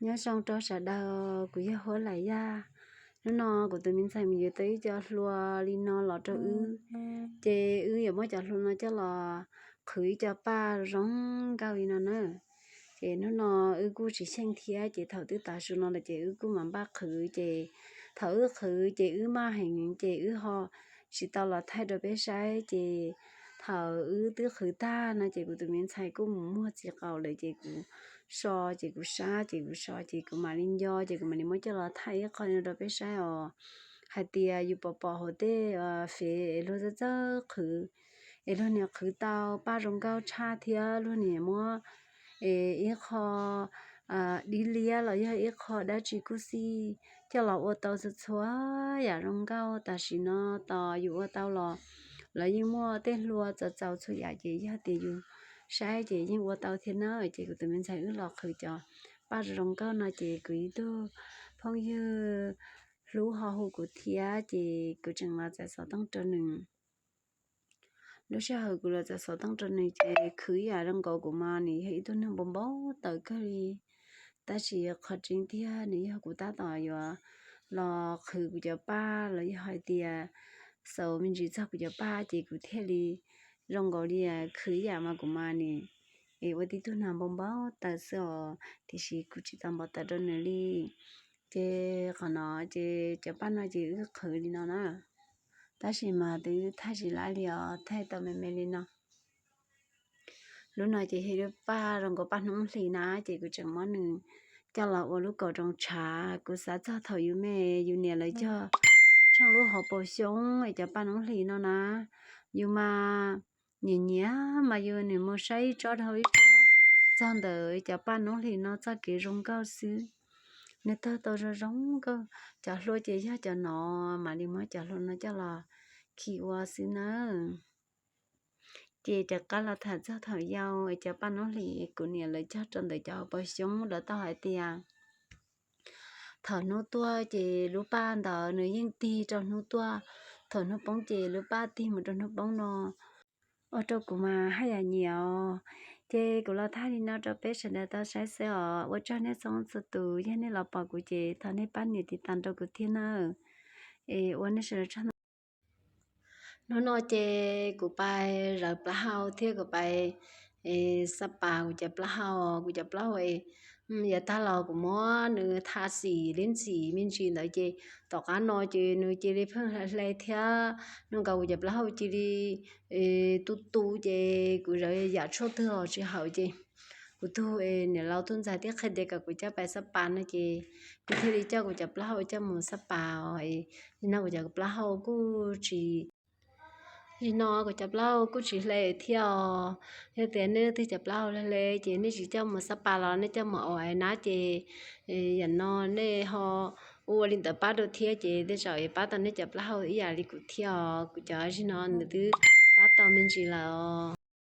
Nyob zoo rau sawv daws, kuv yog Huab Lam Yaj. Hnub no kuv tus me ntxhais mus yuav tau ib co hlua li no los rau wb, ces wb yuav muab cov hlua no coj los qhwv ib co paj zoo nkauj li no na. Ces hnub no wb kuj tsis xyeej thiab, ces thaum twb tav su no lawm ces wb kuj mam npaj qhwv. Ces thaum wb qhwv ces wb maj heev ces wb ho tsis tau los thaij rau peb saib. Ces thaum wb twb qhwv tag no ces kuv tus me ntxhais kuj mus muag txiv qaus lawm, ces kuv so, ces kuv sab, ces kuv so, ces kuv mam li nco, ces kuv mam li muab coj los thaij ib qho no rau peb saib os, hais tias yus pom pom hauv tej fev es luag txawj txawj qhwv, es luag niam qhwv tau paj zoo nkauj tshaj thiab luag niam muab es ib qho dib liab los yog ib qho dab tsi kuj xij coj los ua tau txhua txhua yam zoo nkauj tam sim no tos yus ua tau los. Lawv yeej muaj tej hlua txaus txaus txhua yam, ces yog tias yus saib ces yeej ua tau thiab na. Ces kuv tus me ntxhais wb los qhwv cov paj zoo nkauj no ces kuv ib tug phooj ywg hlub ho hu kuv thiab, ces kuv tseem los txais xov tooj rau nws. Lub sij hawm kuv los txais xov tooj rau nws ces khwv ib yam zoo nkaus kuv mas nws yog ib tug neeg npau npau taws kawg li. Tab sis qhov tseeb tiag nws yog kuv tab tom yuav los qhwv kuv cov paj los yog hais tias xaus me ntsis txog kuv cov paj ces kuv thiaj li zoo nkaus li khwv ib yam mas kuv mas nws es ua tib tug neeg npau npau taws xwb os, tiam sis kuv tsis tau npau taws rau nws li. Ces qhov no ces cov paj no ces wb qhwv li no na. Tab sis mas twb thaij tsis laib li os, thaij tau me me li no. Lub no ces yog lub paj zoo nkaus paj hnub hlis na, ces kuv tseem muab nws coj los ua lub kaus roos tshav. Kuv xav txog thaum yus me yus niam lawv cog tsheej lub hauv paus xyoob es cov paj hnub hlis no na, yus mas nyiam nyiam mas yus nim mus saib ib tsob dhau ib tsob txog ntawm cov paj hnub hlis no txoj kev zoo nkauj xwb. Nws tawg tau zoo zoo nkauj. Cov hlua ces yog cov no, mam li muab cov hlua no coj los khi ua xwb nawb. Ces rov qab los tham txog thaum yau es cov paj hnub hlis kuv niam lawv cog rau ntawm cov hauv paus xyoob, lawv tau hais tias thaum hnub tuaj ces lub paj ntawd nws yeej tig rau hnub tuaj, thaum hnub poob ces lub paj tig mus rau hnub poob no. Ua rau kuv mas haj yam nyiam os. Ces kuv los thaij li no rau peb sawv daws tau saib xwb os. Ua tsaug nej txhua txhua tus, yog nej los pom kuv ces thov nej pab nias tiv tas rau kuv thiab nawb. Es ua nej sawv daws tsaug ntau. Hnub no ces kuv pais zawv plaub hau thiab kuv pais xab pas kuv cov plaub hau, kuv cov plaub hau es yav tag los kuv muab nws tha xim li ntxim me ntsis ntawd ces tom qab no ces nws cia li pheej hle hle thiab, nws nkaus kuv cov plaub hau cia li tu tu ces kuv zawv yam tshuaj twg los tsis haum ces kuv tus niam laus tus ntxhais thiaj qhia tias kom kuv coj pais xab pas no ces kuv thiaj li coj kuv cov plaub hau coj mus xab pas os. Nim no kuv cov plaub hau kuj tsis, nim no kuv cov plaub hau kuj tsis hle thiab os. Yog tias nej leej twg cov plaub hau hle hle ces nej tsis coj mus xab pas los nej coj mus ua nab ces yam no nej ho ua li ntawd pab rau thiab ces tej zaum pab tau nej cov plaub hau ib yam li kuv thiab os. Kuv cov nim no nws twb pab tau me ntsis lawm os.